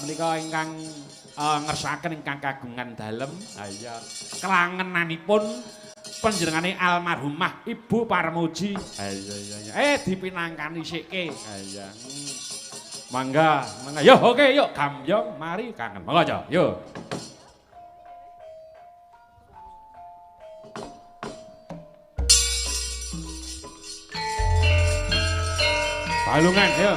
Menika ingkang ngersakaken ingkang kagungan dalem. Ha iya. Kelangenanipun panjenengane almarhumah Ibu Parmuji. Ha iya iya iya. Dipinangkani sike. Ha iya. Mangga, mangga. Yo oke yuk gambyong mari kangen. Monggo aja. Yo. Balungan yo.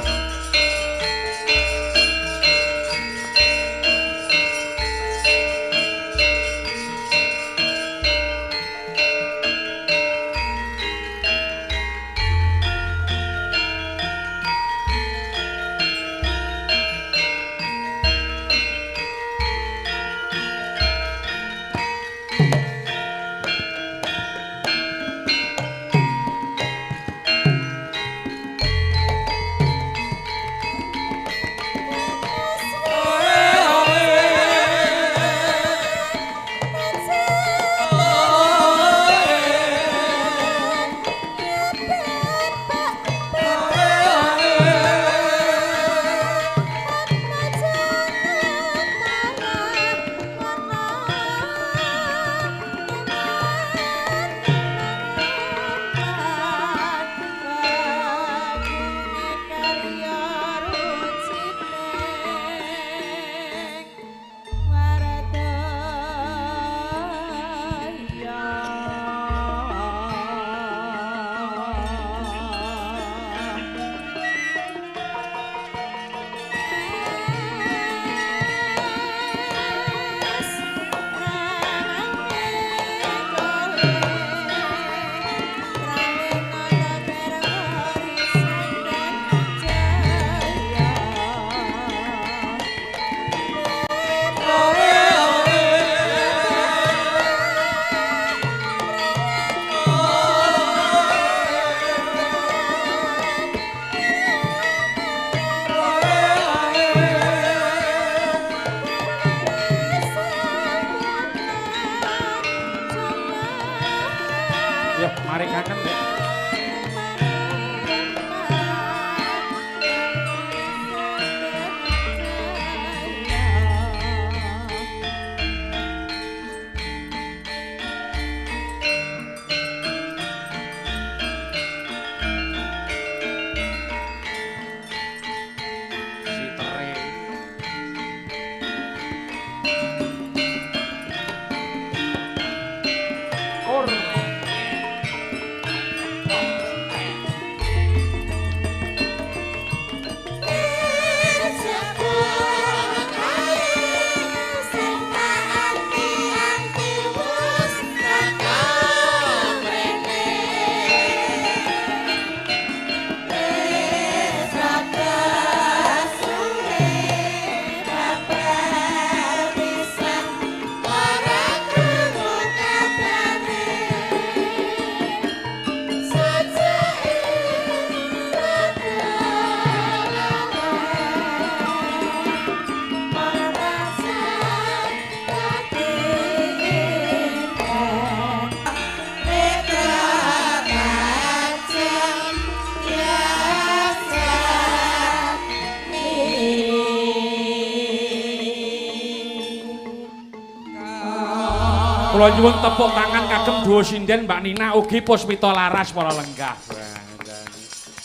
Kula nyuwun tepuk tangan kagem duo sinden Mbak Nina ugi Puspita Laras para lenggah.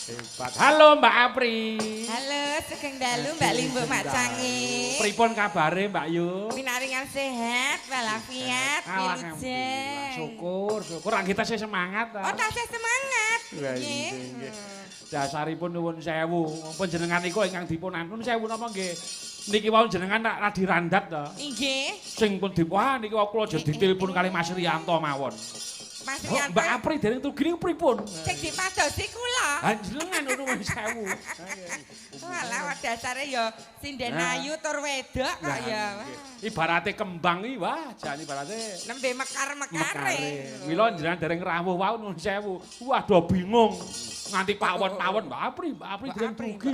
Hebat. Halo Mbak Apri. Halo, sugeng dalu Mbak Limbuk Mak Cangi. Pripun kabare Mbak Yu? Pinaringan sehat, walafiat, wilujeng. Syukur, syukur. Anggita tasih semangat ta. Oh, tasih semangat. Nggih. Dasaripun nuwun sewu. Panjenengan niku ingkang dipun anun sewu napa nggih? Niki wau jenengan tak radi randat to. Nggih. Sing pun wah niki wau kula ditelepon kali Mas Rianto mawon. Mas Rianto. Mbak Apri dereng tugi niku pripun? Sing dipadosi kula. Ha jenengan nuwun sewu. Walah dasare ya sinden ayu tur wedok kok ya. Ibarate kembang iki wah jan ibarate nembe mekar-mekare. Mila jenengan dereng rawuh wau nuwun sewu. Wah do bingung. Nganti pawon-pawon Mbak Apri, Mbak Apri dereng tugi.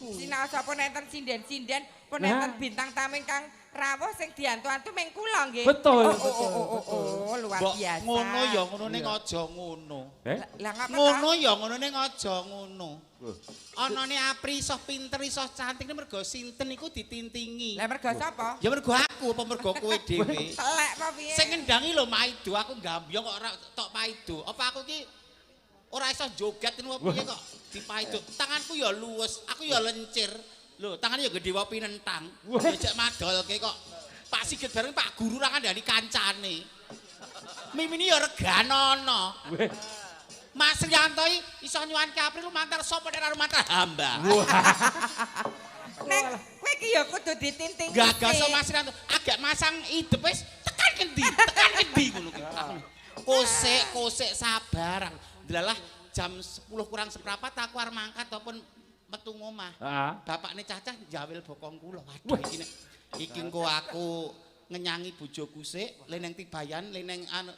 Sinau sapa nenten sinden-sinden pun nenten bintang tamu ingkang rawuh sing diantu-antu meng kula nggih. Betul. Oh, luar biasa. Ngono ya ngono ning aja ngono. Lah ngapa? Ngono ya ngono ning aja ngono. Anane Apri iso pinter iso cantik mergo sinten iku ditintingi. Lah mergo sapa? Ya mergo aku apa mergo kowe dhewe. Telek apa piye? Sing ngendangi lho maido aku gambyong kok ora tok paido. Apa aku iki ora iso joget ngono piye kok dipaido. Tanganku ya luwes, aku ya lencir. Lho, tangane ya gedhe wae pinentang. Jek madolke kok. Pak Sigit bareng Pak Guru ra kandhani kancane. Mimini ya reganono. Mas Rianto iso nyuwanke April lumantar sapa nek ora lumantar hamba. Nek kowe iki ya kudu ditinting. Gagas Mas Rianto, agak masang idep wis tekan kendi ngono ki. Kosek-kosek sabar. Delalah jam 10 kurang seperempat aku arep mangkat ataupun metu ngomah. Bapakne cacah jawil bokong kula. Waduh iki nek iki engko aku ngenyangi bojoku sik, le nang Tibayan, le nang anu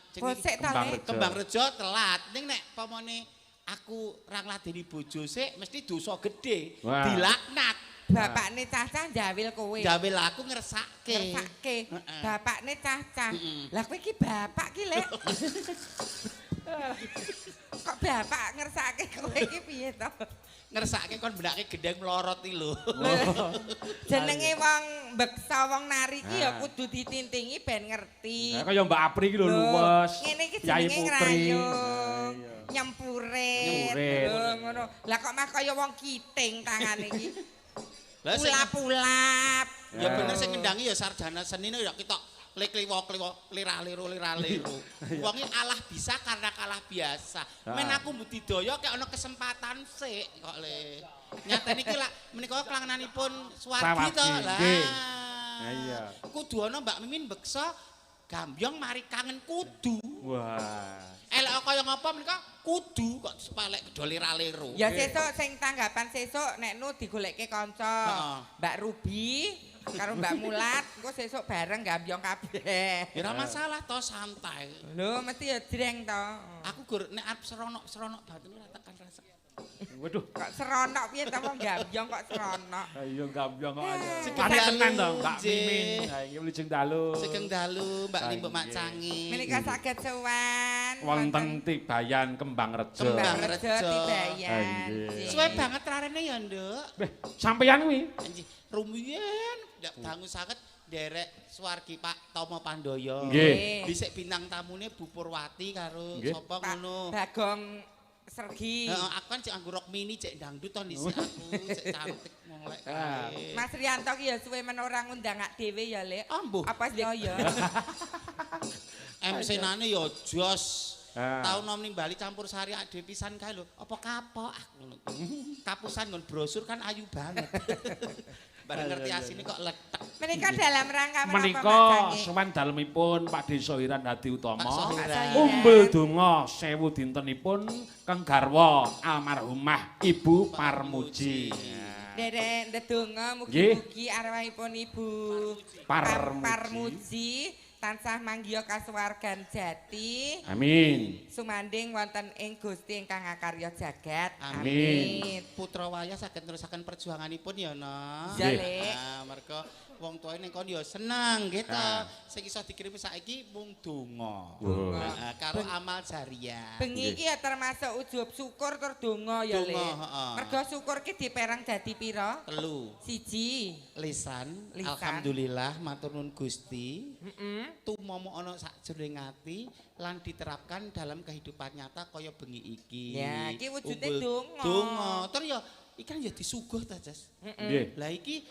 Kembang Rejo telat. Ning nek pamane aku ra ngladeni bojo sik mesti dosa gedhe, dilaknat. Bapakne cacah njawil kowe. Njawil aku ngersake. Ngersake. Bapakne cacah. Lah kowe iki bapak ki, Lek. Kok bapak ngersake kowe iki piye to? Ngersake kon benake gendeng mlorot iki lho. Jenenge wong beksa wong nari iki ya kudu ditintingi ben ngerti. Lah kaya Mbak Apri iki lho luwes. Ngene iki jenenge ngrayung, nyempurit. Lho ngono. Lah kok mah kaya wong kiting tangane iki. Pulap-pulap. Ya bener sing ngendangi ya sarjana seni ya ketok lekliwo-kliwo lira-liru. Wonge alah bisa karena kalah biasa. Men aku mbudidaya kek ana kesempatan sik kok le. Nyatane iki lak menika kelangenanipun Suwardi to. Lah. Iya. Kudu ana Mbak Mimin beksa gambyong mari kangen kudu. Wah. Elek kaya ngapa menika kudu kok sepalek gedho lira-liru. Ya sesuk sing tanggapan sesuk nek nu digolekke kanca. Mbak Ruby karo Mbak Mulat engko sesuk bareng gambyong kabeh. Ya ora masalah to santai. Lho mesti ya jreng to. Aku gur nek arep seronok-seronok batine ora tekan rasa. Waduh, kok seronok piye to wong gambyong kok seronok. Ha iya gambyong kok ayo. Sugeng tenan to Mbak Mimin. Ha iki wilujeng dalu. Sugeng dalu Mbak Limbuk Mak Cangi. Menika saged sowan wonten Tibayan Kembang Rejo. Kembang Rejo Tibayan. Suwe banget rarene ya, Nduk. Beh, sampeyan kuwi. Rumiyin ndak dangu saged nderek swargi Pak Tomo Pandoyo. Nggih. Dhisik bintang tamune Bu Purwati karo sapa ngono. Bagong Sergi. Heeh, aku kan cek anggo rok mini cek dangdut to dhisik aku, cek cantik molek kae. Mas Rianto ki ya suwe men ora ngundang ak dhewe ya, Lek. Apa ya ya. MC-nane ya jos. Tau nom ning Bali campur sari ak dhewe pisan kae lho. Apa kapok aku ngono. Kapusan nggon brosur kan ayu banget. Bareng ngerti asine kok letek. Menika dalam rangka menapa menika sowan dalemipun Pak Desa Sohiran Hadi Utama. Umbul donga 1000 dintenipun keng garwa almarhumah Ibu Parmuji. Derek ndedonga mugi-mugi arwahipun Ibu Parmuji tansah manggiya kasuwargan jati. Amin. Sumanding wonten ing Gusti ingkang akarya jagat. Amin. Putra wayah saged nerusaken perjuanganipun ya, Nak. Nggih. Nah, mergo wong tuane ning kono ya seneng nggih to. Sing iso dikirim saiki mung donga. Heeh, karo amal jariah. Bengi iki ya termasuk ujub syukur tur donga ya, Le. Mergo syukur ki diperang dadi pira? 3. 1. Lisan. Alhamdulillah matur nuwun Gusti. Tumomo ana sakjroning ati lan diterapkan dalam kehidupan nyata kaya bengi iki. Ya, iki wujude donga. Donga. Tur ya iki kan ya disuguh ta, Jas. Nggih. Lah iki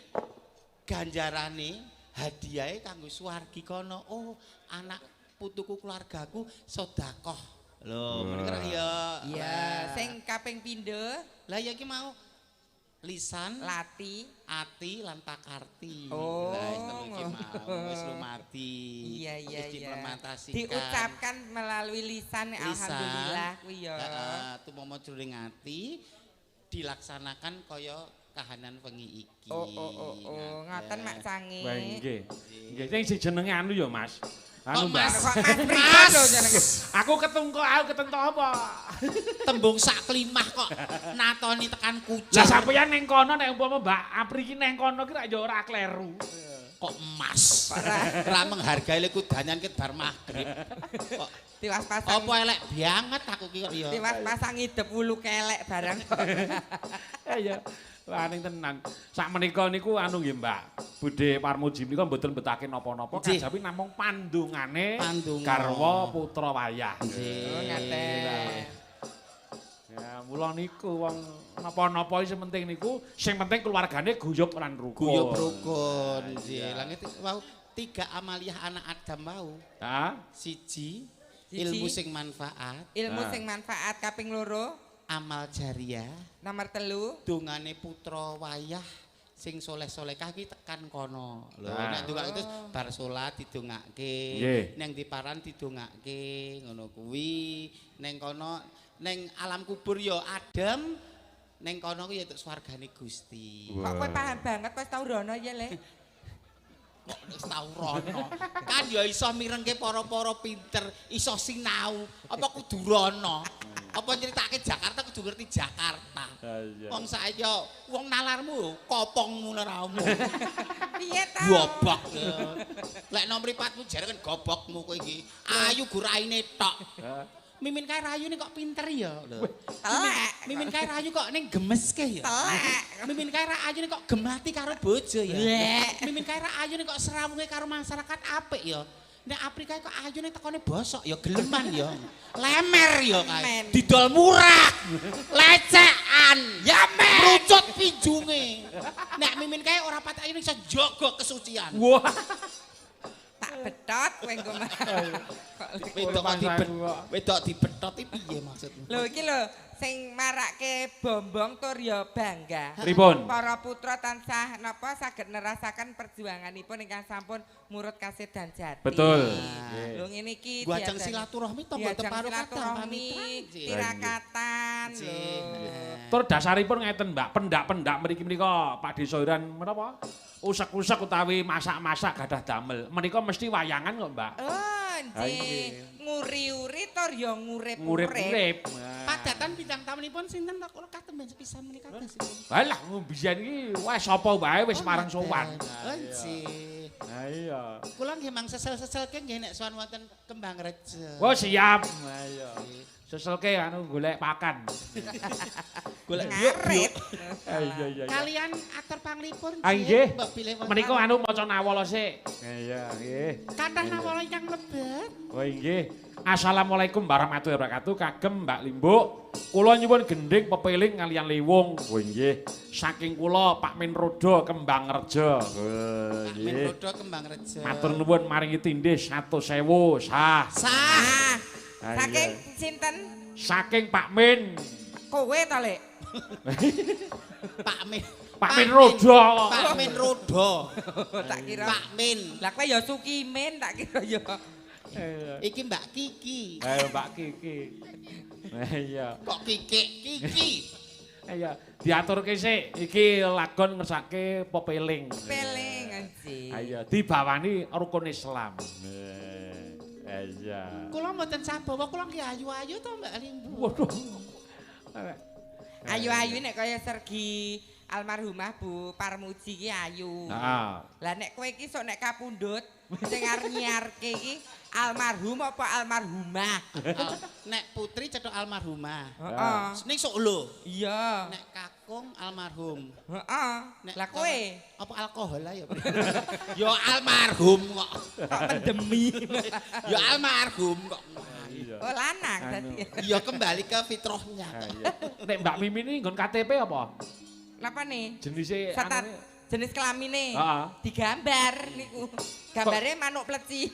ganjarane hadiahe kanggo swargi kono. Oh, anak putuku keluargaku sedekah. Lho, menika ya. Iya, sing kaping pindho. Lah ya iki mau lisan, lati, ati lan pakarti. Oh, lah wis telu iki mau wis lumati. Iya iya iya. Diucapkan melalui lisan, alhamdulillah kuwi ya. Heeh, tumomo jroning ati dilaksanakan kaya kahanan wengi iki. Oh oh oh oh, ngoten Mak Sangi. Wah nggih. Nggih sing jenenge anu ya Mas. Anu Mas. Mas. Aku ketungko, aku ketentok apa? Tembung sak klimah kok natoni tekan kucing. Lah sampeyan ning kono nek umpama Mbak Apri ki ning kono ki rak ya ora kleru. Kok emas. Ora menghargai lek kudanyan ket bar maghrib. Kok tiwas pasang. Apa elek banget aku ki kok ya. Tiwas pasang idep wulu kelek barang. Iya. Waning tenan. Sakmenika niku anu nggih Mbak, Budhe Parmuji menika mboten betake napa-napa kajawi namung pandungane garwa putra wayah. Nggih. Ngaten. Ya, mula niku wong napa-napa sing penting niku, sing penting keluargane guyub lan rukun. Guyub rukun. Nggih. Lah wau 3 amaliyah anak Adam wau. Ha? Siji, ilmu sing manfaat. Ilmu sing manfaat kaping 2. Amal jariah. Nomor 3, dongane putra wayah sing soleh-solehah ki tekan kono. Lho nek ndongake terus bar salat didongake, neng diparan didongake, ngono kuwi. Neng kono neng alam kubur ya adem, neng kono kuwi ya entuk swargane Gusti. Kok kowe paham banget wis tau rono ya, Le? Kok wis tau rono. Kan ya iso mirengke para-para pinter, iso sinau. Apa kudu rono? Apa nyeritake Jakarta kudu ngerti Jakarta. Wong saiki wong nalarmu kopongmu ora omong. Piye ta? Gobok. Lek nang mripatmu jare kan gobokmu kowe iki. Ayu gur raine tok. Mimin kae rayune kok pinter ya lho. Telek. Mimin kae rayu kok ning gemeske ya. Telek. Mimin kae ayune kok gemati karo bojo ya. Mimin kae ayune kok serawunge karo masyarakat apik ya. Nek Afrika kok ayune tekone bosok ya geleman ya. Lemer ya kae. Didol murah. Lecekan. Ya men. Mrucut pinjunge. Nek Mimin kae ora pati ayune iso njaga kesucian. Wah. Tak betot kowe engko. Wedok dibetot iki piye maksudmu? Lho iki lho sing marake bombong tur ya bangga. Pripun? Para putra tansah napa saged nerasaken perjuanganipun ingkang sampun murut kasedan jati. Betul. Lho ngene iki diajeng silaturahmi tangga teparo kadang tirakatan lho. Tur dasaripun ngeten Mbak, pendak-pendak mriki menika Pak Desa Iran menapa? Usek-usek utawi masak-masak gadah damel. Menika mesti wayangan kok, Mbak. Oh, nggih. Nguri-uri tur ya ngurip-urip. Padatan bintang tamunipun sinten kok kula katemben sepisan menika dasipun. Halah, mbiyen iki wis sapa wae wis marang sowan. Oh, nggih. Ha iya. Kula nggih mang sesel-seselke nggih nek sowan wonten Kembang Rejo. Oh, siap. Ha iya. Seselke anu golek pakan. Golek ngarit. Iya iya. Kalian atur panglipur nggih. Menika anu maca nawala sik. Iya nggih. Kathah nawala ingkang mlebet. Oh nggih. Assalamualaikum warahmatullahi wabarakatuh. Kagem Mbak Limbuk. Kula nyuwun gendhing pepeling kaliyan liwung. Oh nggih. Saking kula Pak Minrodo Kembang Rejo. Pak Minrodo Kembang Rejo. Matur nuwun maringi tindih 100.000. Sah. Sah. Saking sinten? Saking Pak Min. Kowe ta, Lek? Pak Min. Pak Min Rodo. Pak Min Rodo. Tak kira. Pak Min. Lah kowe ya Sukimin tak kira ya. Iki Mbak Kiki. Ayo Mbak Kiki. Iya. Kok Kiki? Kiki. Iya, diaturke sik. Iki lagon ngersake pepeling. Pepeling anjing. Ayo dibawani rukun Islam. Iya. Kula mboten sabawa, kula nggih ayu-ayu to Mbak Limbu. Waduh. Ayu-ayu nek kaya Sergi almarhumah Bu Parmuji ki ayu. Heeh. Lah nek kowe iki sok nek kapundhut sing arep nyiarke iki almarhum apa almarhumah? Nek putri cethuk almarhumah. Heeh. Ning sok lho. Iya. Nek kakung almarhum. Heeh. Lah kowe apa alkohol ae ya? Ya almarhum kok. Kok mendemi. Ya almarhum kok. Oh lanang dadi. Ya kembali ke fitrahnya. Nek Mbak Mimin ini nggon KTP apa? Napa nih? Jenise anune jenis kelamine. Digambar niku. Gambare manuk pleci.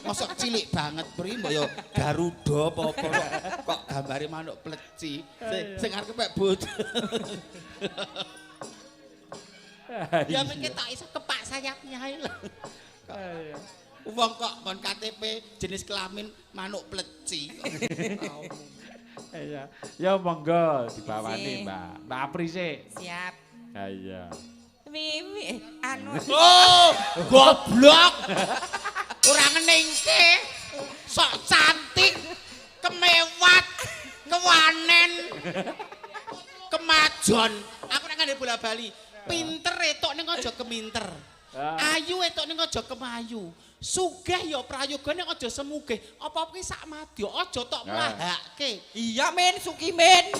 Mosok cilik banget pri mbok ya Garuda apa-apa kok gambare manuk pleci. Sing arep pek bojo. Ya mengke tak iso kepak sayapnya ae lho. Wong kok nggon KTP jenis kelamin manuk pleci. Iya. Ya monggo dibawani, Mbak. Mbak Apri sik. Siap. Ha iya. Wiwi anu. Oh, goblok. Ora ngeningke. Sok cantik, kemewat, kewanen, kemajon. Aku nek ngandhe bola-bali, pinter etok ning aja keminter. Ayu etok ning aja kemayu. Sugih ya prayoga ning aja semugih. Apa-apa ki sak madya, aja tok mlahake. Iya men Sukimin.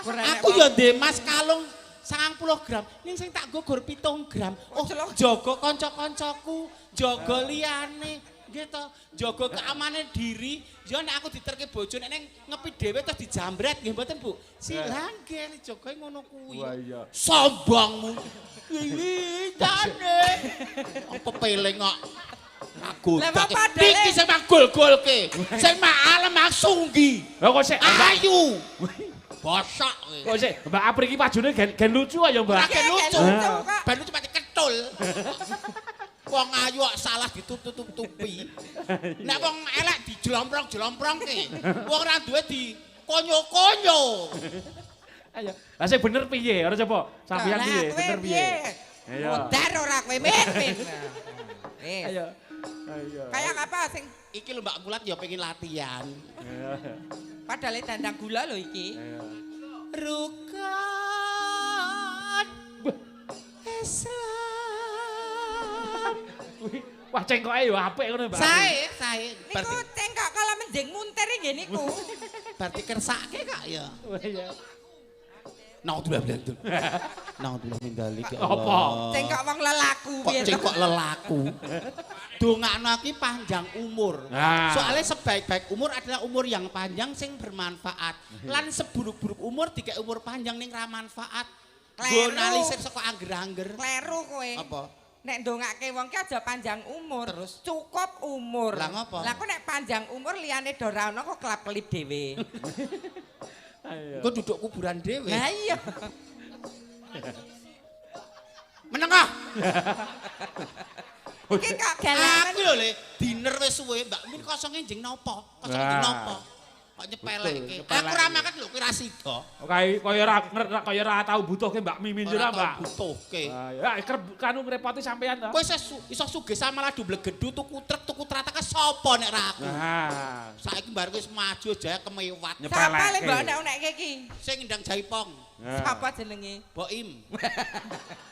Aku ya ndek mas kalung 90 gram, ning sing tak nggo gur 7 gram. Oh, jaga kanca-kancaku, jaga liyane. Nggih to, jaga keamanan diri. Ya nek aku diterke bojo nek ning ngepi dhewe terus dijambret nggih mboten, Bu. Silang nggih jagae ngono kuwi. Wah iya. Sombongmu. Lilitane. Apa peling kok. Aku iki sing mak gol-golke. Sing mak alem mak sunggi. Lah kok sik ayu. Bosok kowe. Kok sik Mbak Apri iki pajune gen lucu ayo Mbak. Ora gen lucu. Ben lucu pati ketul. Wong ayu kok salah ditutup-tutupi. Nek wong elek dijlomprong-jlomprongke. Wong ora duwe dikonyo-konyo. Ayo. Lah sing bener piye? Ora coba sampeyan piye? Bener piye? Ayo. Modar ora kowe men. Ayo. Ayo. Kayak apa sing iki lho Mbak Mulat ya pengen latihan. Padahal dandang gula lho iki. Rukun Islam. Wah cengkoke ya apik ngono Mbak. Sae, sae. Niku cengkok kala menjing muntir nggih niku. Berarti kersake kok ya. Iya. Naudzubillah min dzalik. Naudzubillah min dzalik ya Apa? Allah. Cengkok wong lelaku Kok cengkok lelaku. Dongakno iki panjang umur. Nah. Soalnya sebaik-baik umur adalah umur yang panjang sing bermanfaat. Lan seburuk-buruk umur dikek umur panjang ning ra manfaat. Kleru. Gonalisir saka angger-angger. Kleru kowe. Apa? Nek ndongake wong ki aja panjang umur. Terus? Cukup umur. Lah ngopo? Lah kok nek panjang umur liyane do ra ono kok kelap-kelip dhewe. Ayo. Engko duduk kuburan dhewe. Lah iya. Menengah. Iki kok galak. Aku lho Le, dinner wis suwe, Mbak Min kosonge njing napa? Kosonge njing napa? Kok nyepelekke. Aku ora makan lho, kowe ra sida. Kaya ora kaya ora tau butuhke Mbak Mimin ora, Mbak. Butuhke. Ya kerep kanu ngrepoti sampean to. Kowe iso sugih malah mblegedu tuku truk, tuku tratake sapa nek ra aku. Nah, saiki bar wis maju jaya kemewat. Sapa le mbok nek-nekke iki? Sing ndang jaipong. Sapa jenenge? Boim.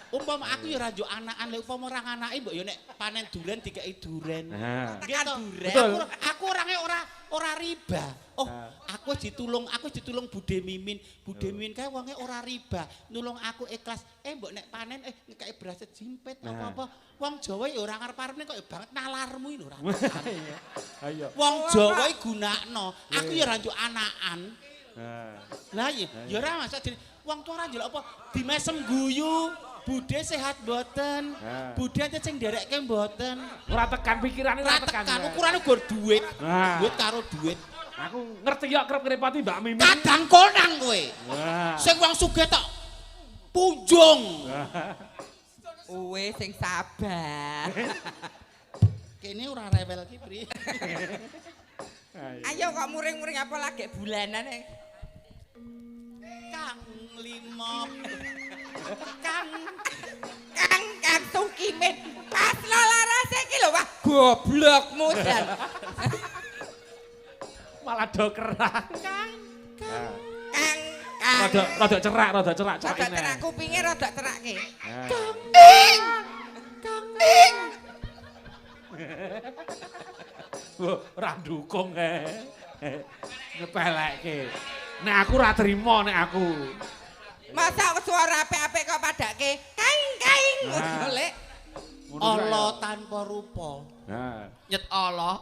Umpama aku ya ora njuk anakan, lek umpama ora anake mbok ya nek panen duren dikeki duren. Tekan duren. Aku orange ora riba. Oh, aku ditulung Bude Mimin. Bude Mimin kae wonge ora riba, nulung aku ikhlas. Mbok nek panen ngekeki beras sejimpit apa-apa. Wong Jawa ya ora ngarep-arepne kok ya banget nalarmu iki lho ora. Ayo. Wong Jawa iki gunakno. Aku ya ora njuk anakan. Lah iya, ya ora masa wong tua ora njaluk apa dimesem guyu. Bude sehat mboten? Bude aja sing nderekke mboten? Ora tekan pikirane ora tekan. Ukurane gur duit. Duit karo duit. Aku ngerti kok kerep ngrepoti Mbak Mimin. Kadang konang kowe. Sing wong sugih tok punjung. Uwe sing sabar. Kene ora rewel ki, Pri. Ayo kok muring-muring apa lagi bulanan e. Kang limo. Kang Kang Kang Sukimin pas larase iki lho wah goblokmu jan. Malah do kerak. Kang Kang Kang Kang. Rada cerak, rada cerak Rada cerak kupinge rada cerake. Kang ing. Kang ing. Wah, ora ndukung Ngepelekke. Nek aku ora trimo nek aku. Masa suara apik-apik kok padake kaing kaing ngono lek. Allah tanpa rupa. Nah. Nyet Allah.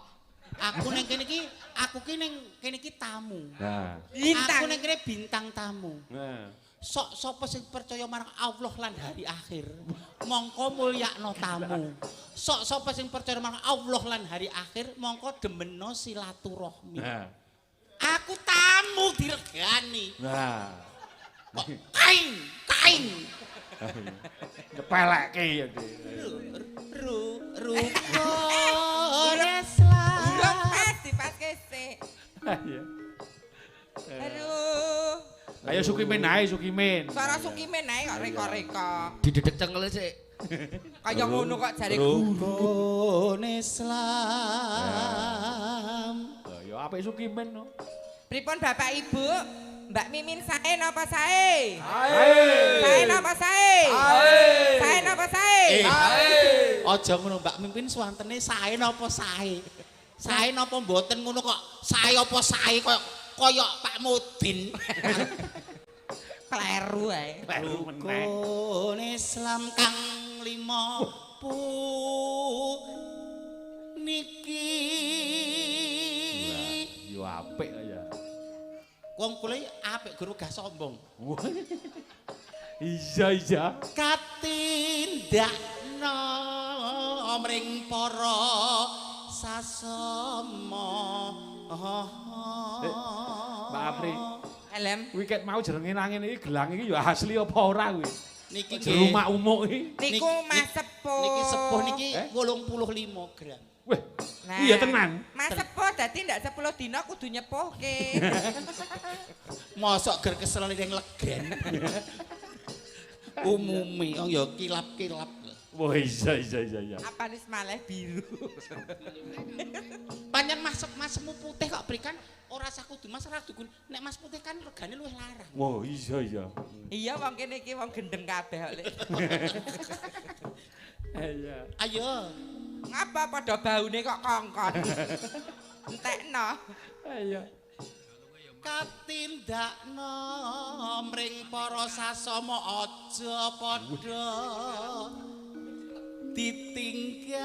Aku ning kene iki, aku ki ning kene iki tamu. Nah. Bintang. Aku ning kene bintang tamu. Nah. Sok sapa sing percaya marang Allah lan hari akhir, mongko mulyakno tamu. Sok sapa sing percaya marang Allah lan hari akhir, mongko demeno silaturahmi. Nah. Aku tamu diregani. Nah. Kok kaing, kaing. Nyepelekke ya. Ru ru Islam. Urung pas dipaske sik. Iya. Aduh. Ayo Sukimin ae, Sukimin. Suara Sukimin ae kok reka-reka. Didedek cengele sik. Kaya ngono kok jare guru. Rukun Islam. Ya apik Sukimin no. Pripun Bapak Ibu? Mbak Mimin sae napa sae? Sae. Sae napa sae? Sae. Sae napa sae? Sae. Aja ngono Mbak Mimpin suwantene sae napa sae? Sae napa mboten ngono kok sae apa sae kaya kaya Pak Mudin. Kleru ae. Kleru meneh. Rukun Islam kang lima puniki. Yo apik ya. Wong kula iki apik guru gak sombong. Iya iya. Katindakno mring para sasama. Mbak Apri. Helm. Kuwi ket mau jenenge nang ngene iki gelang iki ya asli apa ora kuwi? Niki Jero mak umuk iki. Niku Mas Sepuh. Niki sepuh niki Eh? 85 gram. Weh. Nah, Iya tenan. Mas Sepuh dadi ndak 10 dina kudu nyepuhke. Mosok ger kesel ning legen. Umume oh ya kilap-kilap. Wah iya iya iya iya. Apa wis maleh biru. Pancen mas masmu putih kok berikan ora usah kudu mas ora kudu nek mas putih kan regane luwih larang. Wah iya iya. Iya wong kene iki wong gendeng kabeh kok. Lek. Iya. Ayo. Ngapa padha baune kok kongkon. Entekno. Iya. Katindakno mring para sasama aja padha ditinggalke.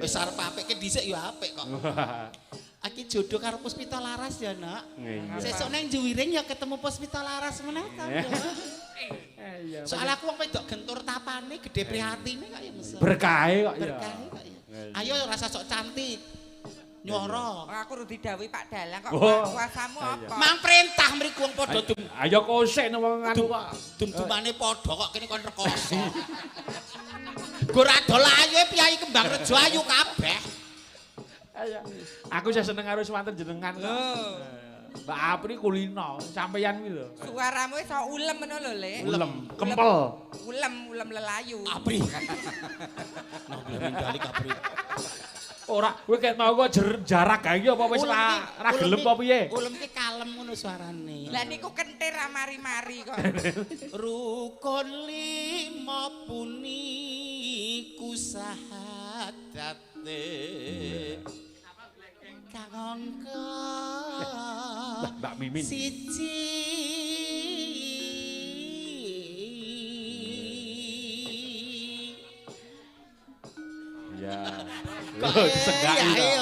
Wis arep apik ki dhisik ya apik kok. Aki jodoh karo Puspita Laras ya, Nak. Iya. Sesuk nang Juwiring ya ketemu Puspita Laras meneh ta. Iya. Soal aku wong wedok gentur tapane gede prihatine kok ya mesem. Berkahe kok ya. Berkahe kok ya. Ayo rasa sok cantik. Nyoro. Aku ru didhawuhi Pak Dalang kok Oh. kuasamu apa? Mang perintah mriku wong padha dum Ayo kosek nang wong anu kok. dum-dumane padha kok kene kon rekoso. Gor adol ayu piyayi Kembang Rejo ayu kabeh. Ayo. Aku saya seneng karo swanten jenengan kok. Mbak Apri kulino, sampeyan kuwi lho. Suaramu iso ulem ngono lho, Lek. Ulem, kempel. Ulem, ulem lelayu. Apri. Nah, mindali Apri. Ora, kowe ket mau kok jarak gawe iki apa wis ra gelem apa piye? Ulem ki kalem ngono suarane. Lah niku kentir mari-mari kok. Rukun lima puniku sahadate. Kang angka Mbak Mimin. Siji. Iya. Lho disenggaki to.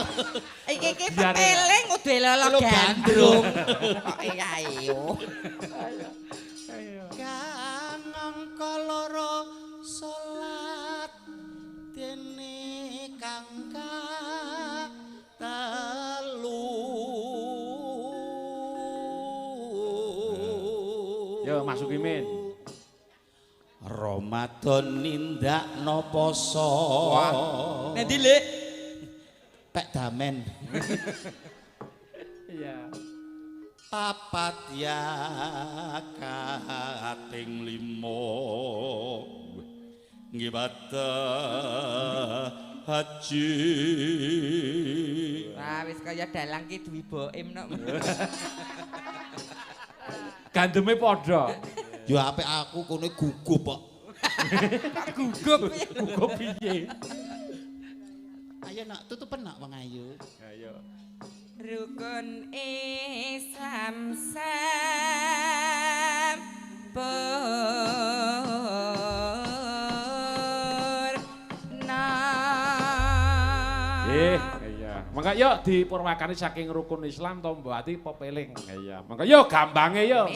Iki iki pepeling kudu lolo gandrung. Kok iya ayo. Kang angka loro salat dene kang telu. Yo Mas Sukimin. Ramadan nindakno poso. Nanti Lek. Pek damen. Iya. Papat ya kating limo ngibadah haji. Wah wis kaya dalang ki Dwi Boim nok. Gandeme padha. Ya apik aku kono gugup kok. Gugup. Gugup piye? Ayo nak tutupen nak wong ayu. Ayo. Rukun Islam sampurna. Iya. Mangga yo dipurwakani saking rukun Islam tombo ati pepeling. Iya. Mangga yo gambange yo.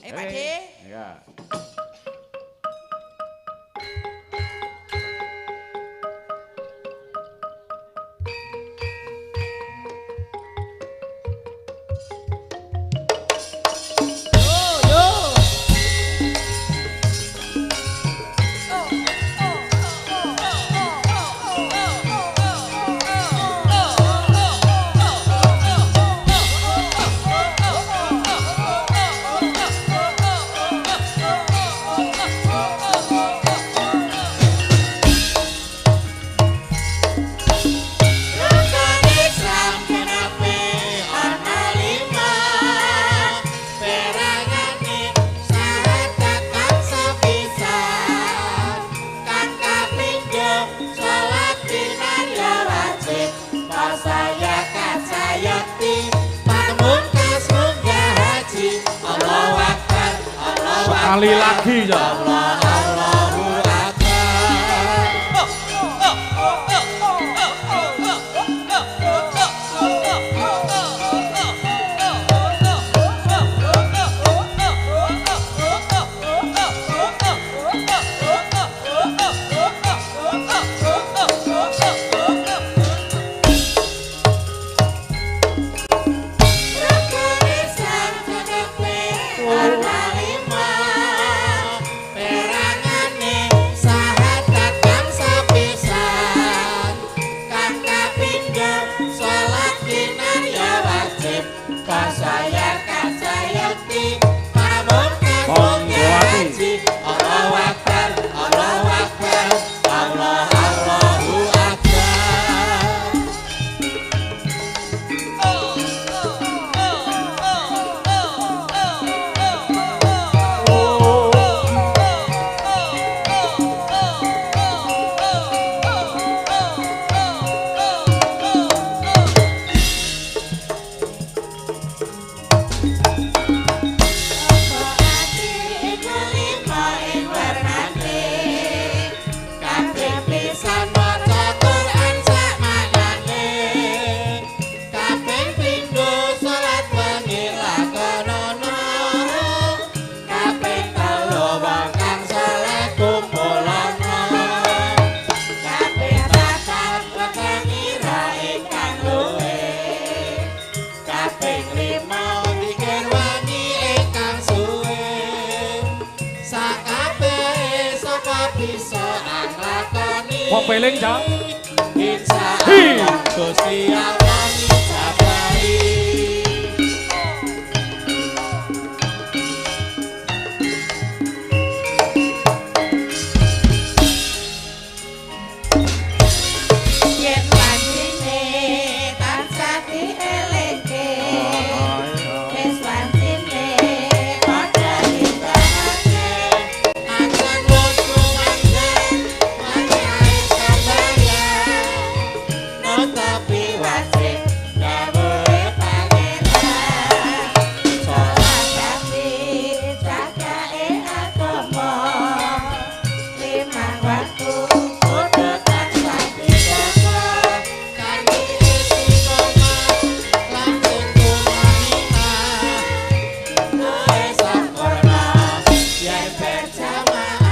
Pak De. Iya. Oh. Sekali lagi ya. Allah Allahu Akbar. Rukun Islam tetepe ana lima. Perangane sahadat kang sapisan, kang kapindho salat kinarya wajib, kasaya kasayekti pamungkas Monggo ati. haji. Allahu Akbar, Allahu Akbar, Allah Allahu Akbar. Apa ati iku lima ing warnane. Kabeh pisan maca Quran sak maknane. Kaping pindho salat wengi lakonono. Kaping telu wong kang saleh kumpulana. Kaping papat wekeng ira ingkang luwe. Kaping lima dikir wengi ingkang suwe. Sakabehe sapa bisa nglakoni. Pepeling, Cak. Insya Hi. Allah Gusti Allah ngijabahi. Yen wancine tansah dielingke. Wis wancine padha nindakake. Ajan wudu mandan wayahe sambayan. Netapi wajib dawuhe pangeran. Salat dadi cagake agama. Limang waktu kudu tansah dijaga. Kanthi istiqomah langsung tumaninah. Luwih sampurna yen berjamaah.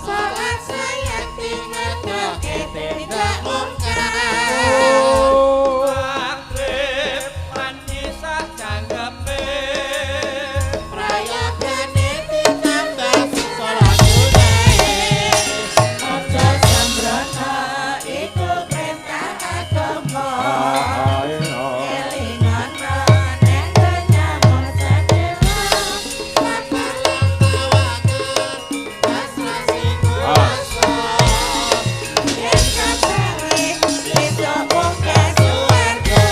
Salat sayekti ngedoke tindak mungkar. Prayogane ditambah salat sunah. Aja sembrono iku perintah agama. Elingono neng donya mung sedelo. Sabar lan tawakal, pasrah sing kuwasa. Yen kabare iso munggah suwarga.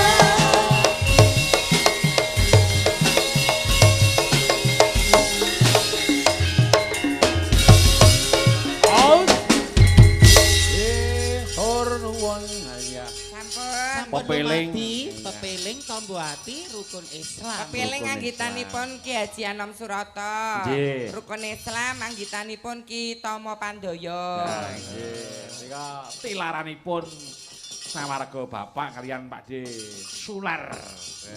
Tur nuwun. Iya. Sampun. Pepeling. Pepeling tombo ati rukun Islam. Pepeling Rukun anggitanipun Ki Haji Anom Surata. Nggih. Rukun Islam anggitanipun Ki Tomo Pandoyo. Nggih, menika tilaranipun sawarga Bapak kalian Pak D. Sular.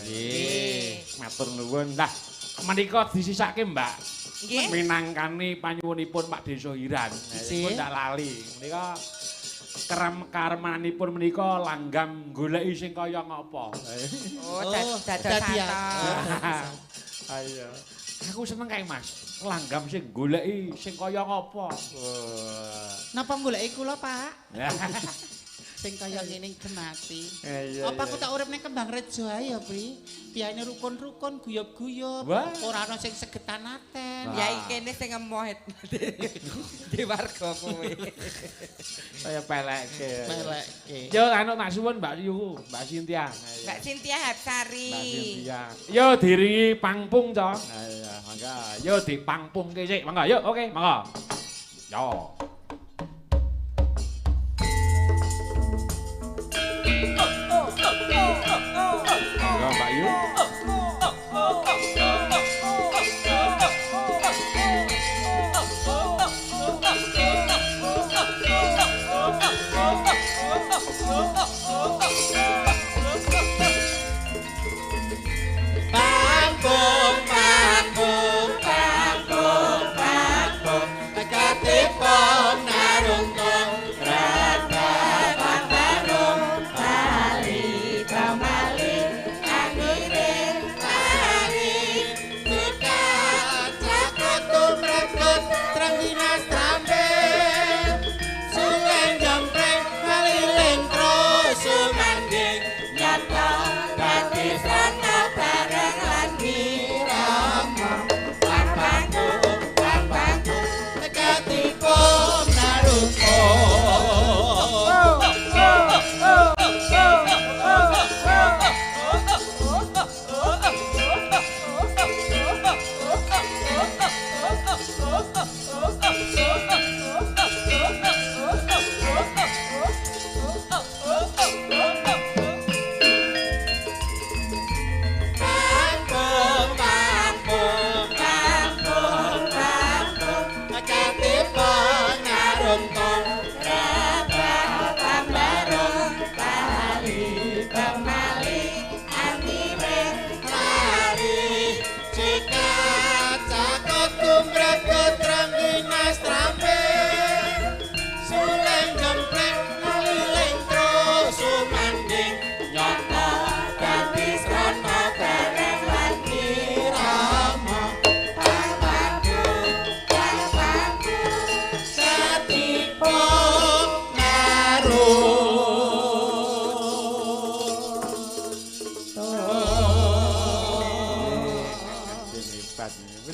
Nggih. Matur nuwun. Lah, menika disisake Mbak. Nggih. Minangkani panyuwunipun Pak D. Sohiran. Nggih. Pun ndak lali. Menika kerem-karemanipun menika langgam goleki sing kaya ngapa. Oh, dados dadi santo. Ayo. Aku seneng kae Mas. Langgam sing goleki sing kaya ngapa. Napa goleki kula, Pak? Sing kaya ngene gemati. Iya, Apa aku tak urip ning Kembang Rejo ae ya, Pri? Piyane rukun-rukun, guyub-guyub, Wah. ora ana sing segetan aten. Ya iki kene sing emoh di warga kuwi. Kaya pelekke. Pelekke. Yo anu tak suwun Mbak Yu, Mbak Sintia. Mbak Sintia Hapsari. Mbak Sintia. Yo diringi pangpung to. Iya, mangga. Yo dipangpungke sik, mangga. Yo, oke, mangga. Yo. Oh, oh, oh, oh, oh.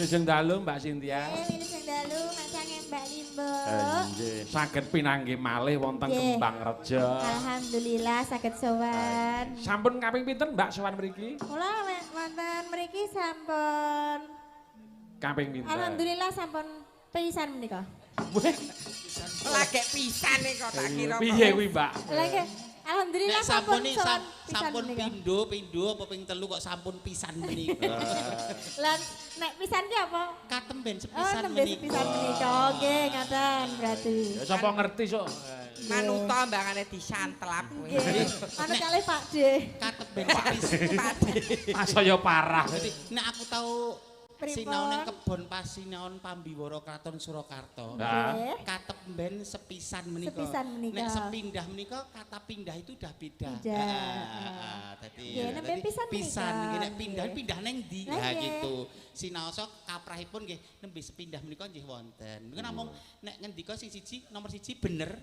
Wilujeng dalu Mbak Cynthia. Wilujeng dalu masange Mbak Limbo. Nggih, saged pinanggih malih wonten Kembang Reja. Alhamdulillah saged sowan. Sampun kaping pinten Mbak sowan mriki? Kula wonten mriki sampun kaping pinten? Alhamdulillah sampun pisan menika. Weh, lagek pisan kok tak kira. Piye kuwi Mbak? Lha alhamdulillah sampun sampun pindho apa ping telu kok sampun pisan menika. Lah nek pisan ki apa? Katemben sepisan menika. Oh, sepisan menika. Nggih, ngaten berarti. Ya sapa ngerti sok. Manuta mbangane disantlap kuwi. Manut kalih Pak D. Katemben sepisan Pak D. Masaya parah. Dadi nek aku tau sinau ning kebon pasinaon Pambiwara Kraton Surakarta. Katemben sepisan menika. Nek sepindah menika kata pindah itu udah beda. Dadi pisan nggih nek pindah pindah ning ndi? Ha gitu. Sinaosa kaprahipun nggih nembe sepindah menika nggih wonten. Menika namung nek ngendika sing siji nomor siji bener,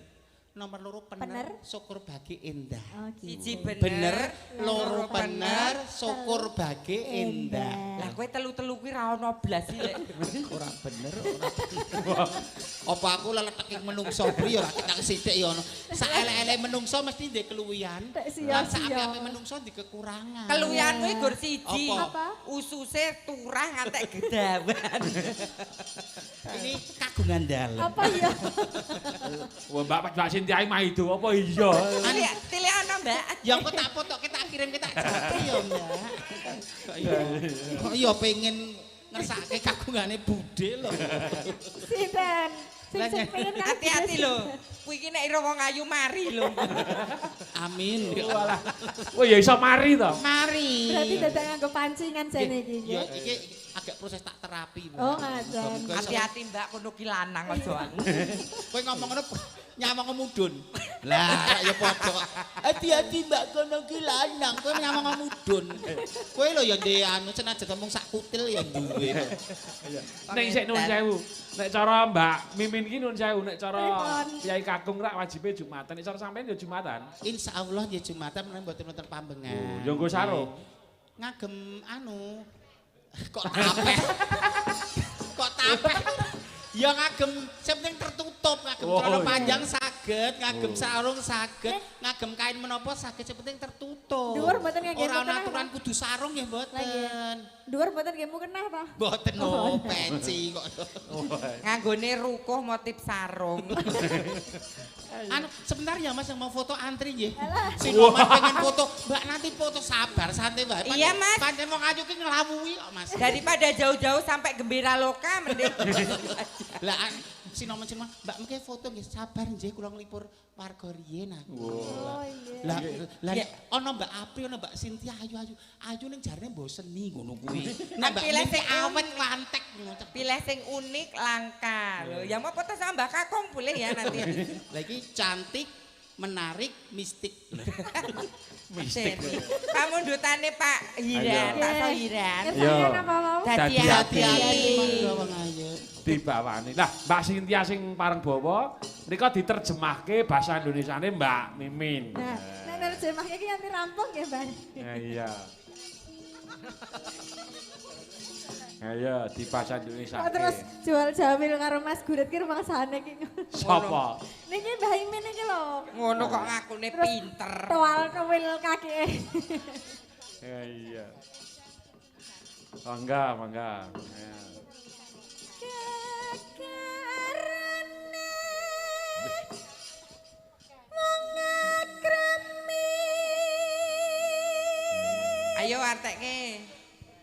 nomor loro pener, syukur bagi endah. Siji bener, loro pener, syukur bagi endah. Lah kowe telu-telu kuwi ra ono blas iki lek. Ora bener, ora bener. Apa aku leleteking menungso bri ya ora ketak sithik ya ono. Saelek-eleke menungso mesti ndek keluwihan. Lah sak apik-apike menungso ndek kekurangan. Keluwihan kuwi gur siji. Apa? Ususe turah ngantek gedawan. Ini kagungan dalem. Apa iya? Wah, Mbak Cynthia maido apa iya? Tilik ana, Mbak. Ya engko tak fotoke tak kirim ke tak japri ya, Mbak. Kok iya pengen ngersake kagungane budhe lho. Sinten? Sing pengen hati-hati lho. Kuwi iki nek ira wong ayu mari lho. Amin. Walah. Oh ya iso mari to. Mari. Berarti dadak nganggo pancingan jane iki. Ya iki agak proses tak terapi. Oh, ngaten. Hati-hati Mbak kono ki lanang aja. Kowe ngomong ngono nyawang mudun. Lah ya padha. Hati-hati Mbak kono ki lanang, kowe nyawang mudun. Kowe lho ya ndek anu senajan mung sak kutil ya duwe. Nek isih nuwun sewu. Nek cara Mbak Mimin ki nuwun sewu, nek cara Kyai Kakung rak wajibe Jumatan, nek cara sampean ya Jumatan. Insyaallah ya Jumatan menawi mboten wonten pambengan. Oh, ya nggo sarung. Ngagem anu kok tapeh. Kok tapeh. Ya ngagem sing penting tertutup, ngagem celana panjang saged, ngagem sarung saged, ngagem kain menapa saged sing penting tertutup. Dhuwur mboten ngagem. Ora ana aturan kudu sarung nggih mboten. Dhuwur mboten nggih mukena ta? Mboten no peci kok. Nganggone rukuh motif sarung. Anu sebentar ya Mas yang mau foto antri nggih. Sinoman pengen foto, Mbak nanti foto sabar santai wae. Iya Mas. Pancen wong ayu ki nglawuhi kok Mas. Daripada jauh-jauh sampai Gembira Loka mending. Lah sinoman Mbak mengke foto nggih sabar nggih kula nglipur warga riyen aku. Oh iya. Lah lah ana Mbak Apri ana Mbak Cynthia ayu ayu. Ayu ning jarene mboseni ngono kuwi. Nek Mbak pilih sing awet lantek ngono. Pilih sing unik langka. Lho, ya mau foto sama Mbak Kakung boleh ya nanti. Lah iki cantik, menarik, mistik. Mistik. Pamundhutane Pak Hiran, Pak Sohiran. Kersane napa mau? Dadi ati. Wong ayu. Dibawani. Lah, Mbak Cynthia sing pareng bawa nika diterjemahke basa Indonesiane Mbak Mimin. Nah, nek nerjemahke iki nganti rampung nggih, Mbak. Iya. Ayo di bahasa Indonesia. Kok terus jual jamil karo Mas Gurit ki rumangsane iki. Sapa? Niki Mbah Imin iki lho. Ngono kok ngakune pinter. Toal-towil kakeke. Iya. Mangga, mangga. Kekarane wong akrami. Ayo artekke.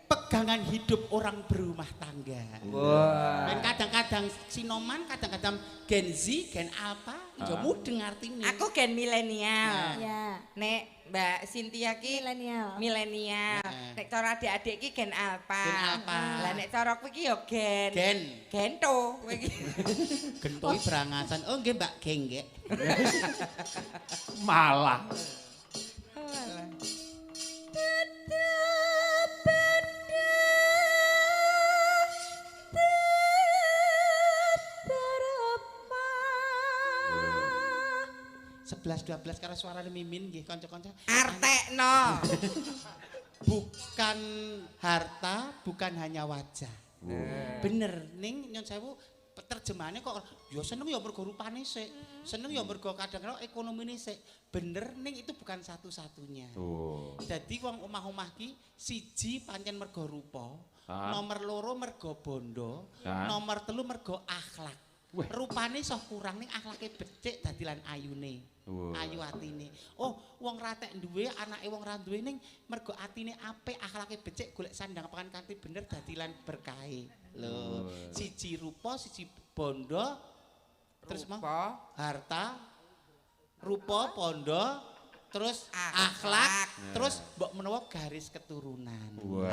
Pegangan hidup orang berumah tangga. Wah. Dan kadang-kadang sinoman, kadang-kadang Gen Z, Gen Alpha, ya mudeng artine. Aku gen milenial. Ya. Nek Mbak Cynthia ki Milenial. Milenial. Nek cara adik-adik ki Gen Alpha. Gen Alpha. Lah nek cara kowe ki ya Gen. Gen. Gento kowe ki. Gento iki berangasan. Oh nggih Mbak Genggek. Malah. Malah. Sebelas 12 karo suarane Mimin nggih kanca-kanca. Artekno. Bukan harta, bukan hanya wajah. Bener ning nyun sewu terjemahane kok ya seneng ya mergo rupane sik, seneng ya mergo kadang-kadang ekonomine sik. Bener ning itu bukan satu-satunya. Oh. Dadi wong omah-omah ki siji pancen mergo rupa, nomor loro mergo bondo, nomor telu mergo akhlak. Rupane iso kurang ning akhlake becik dadi lan ayune. Ayu atine. Oh, wong ratek duwe anake wong ra duwe ning mergo atine apik, akhlake becik, golek sandang pangan kanthi bener dadi lan berkahe. Lho, siji rupa, siji bondo, terus rupa, harta, rupa, bondo, terus akhlak, terus mbok menawa garis keturunan. Wah.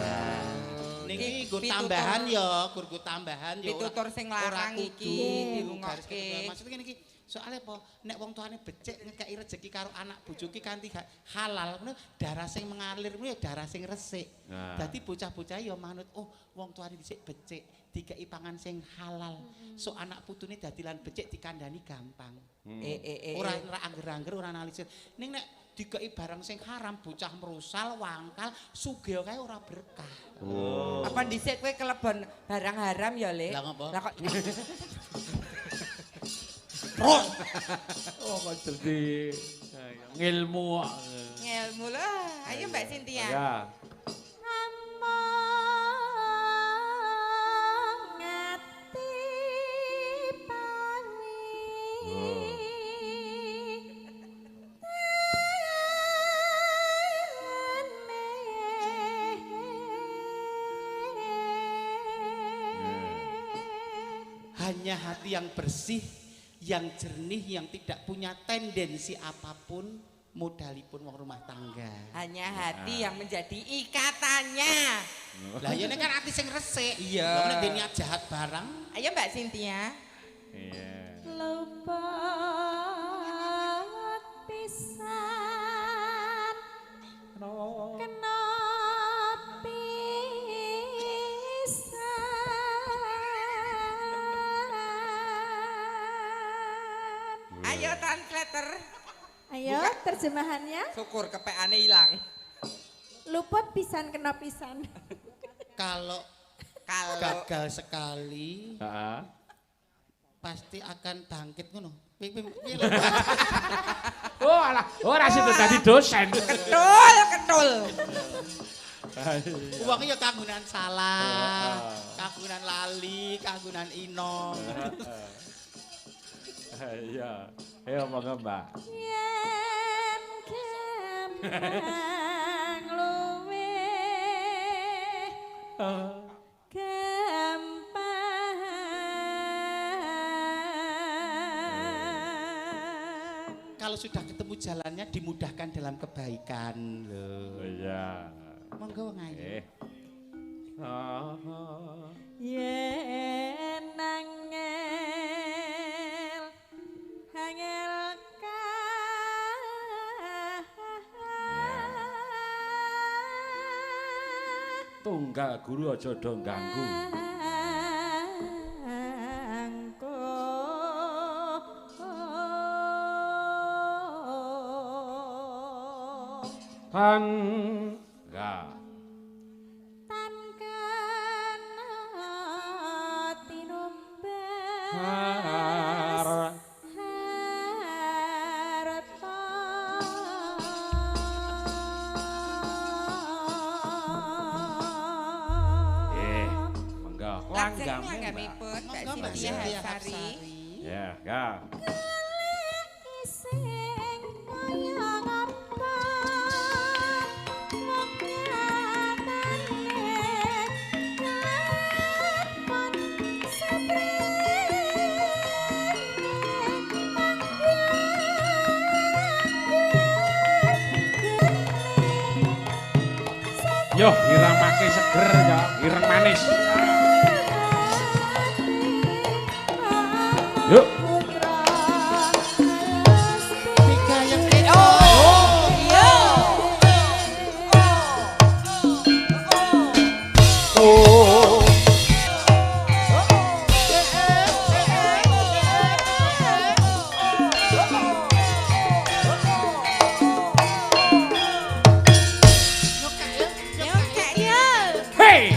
Niki nggo tambahan ya, nggo tambahan ya. Pitutur sing larang iki dirungokke. Maksudnya ngene iki, soalnya apa? Nek wong tuane becik ngekeki rejeki karo anak bojo ki kanthi halal, ngono darah sing mengalir kuwi ya darah sing resik. Dadi bocah-bocah ya manut, oh wong tuane dhisik becik, dikeki pangan sing halal. Sok anak putune dadi lan becik dikandani gampang. Ora angger-angger ora analisis. Ning nek dikeki barang sing haram, bocah merusal, wangkal, sugih kae ora berkah. Oh. Apa dhisik kowe kelebon barang haram ya, Le? Lah ngopo? Lah kok terus. Oh kok jadi ngilmu. Ngilmu lah. Ayo Mbak Cynthia. Ya. Hanya hati yang bersih, yang jernih, yang tidak punya tendensi apapun, modalipun wong rumah tangga. Hanya hati yang menjadi ikatannya. Lah ya nek kan ati sing resik. Iya. Lah nek niat jahat barang. Ayo Mbak Cynthia. Iya. Luput pisan. Kena Ayo translator. Ayo terjemahannya. Syukur kepekane hilang. Luput pisan kena pisan. Kalau gagal sekali, pasti akan bangkit ngono. Oh alah, ora sida dadi dosen. Ketul, ketul. Wong ya kanggonan salah, kanggonan lali, kanggonan ino. Iya, ayo monggo Mbak. Yen gampang luwih gampang. Kalau sudah ketemu jalannya dimudahkan dalam kebaikan loh. Iya. Monggo wong ayu. Yen angel angel tunggal guru aja do ganggu. Tan ga tan kana tinumbas harta. Monggo langgamipun Mbak Cynthia Hapsari. Ya, ga. Yo, iramake seger ya, ireng manis. Yuk. Oh, iya. Oh. Hey.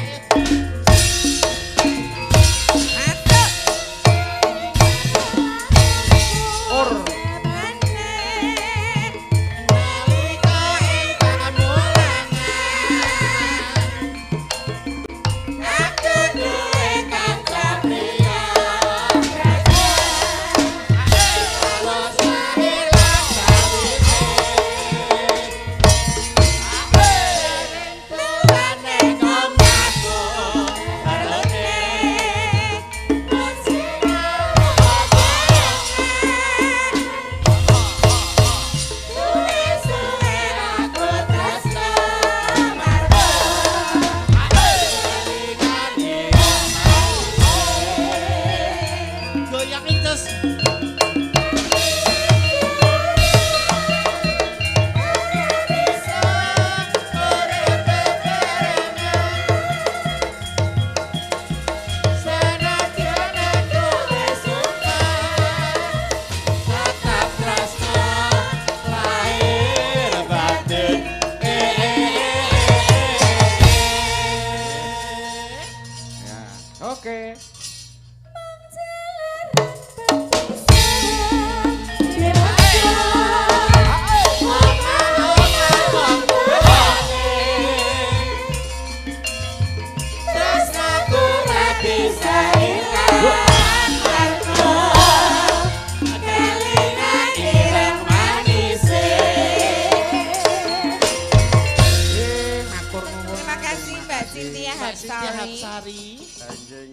Sari. Nggih.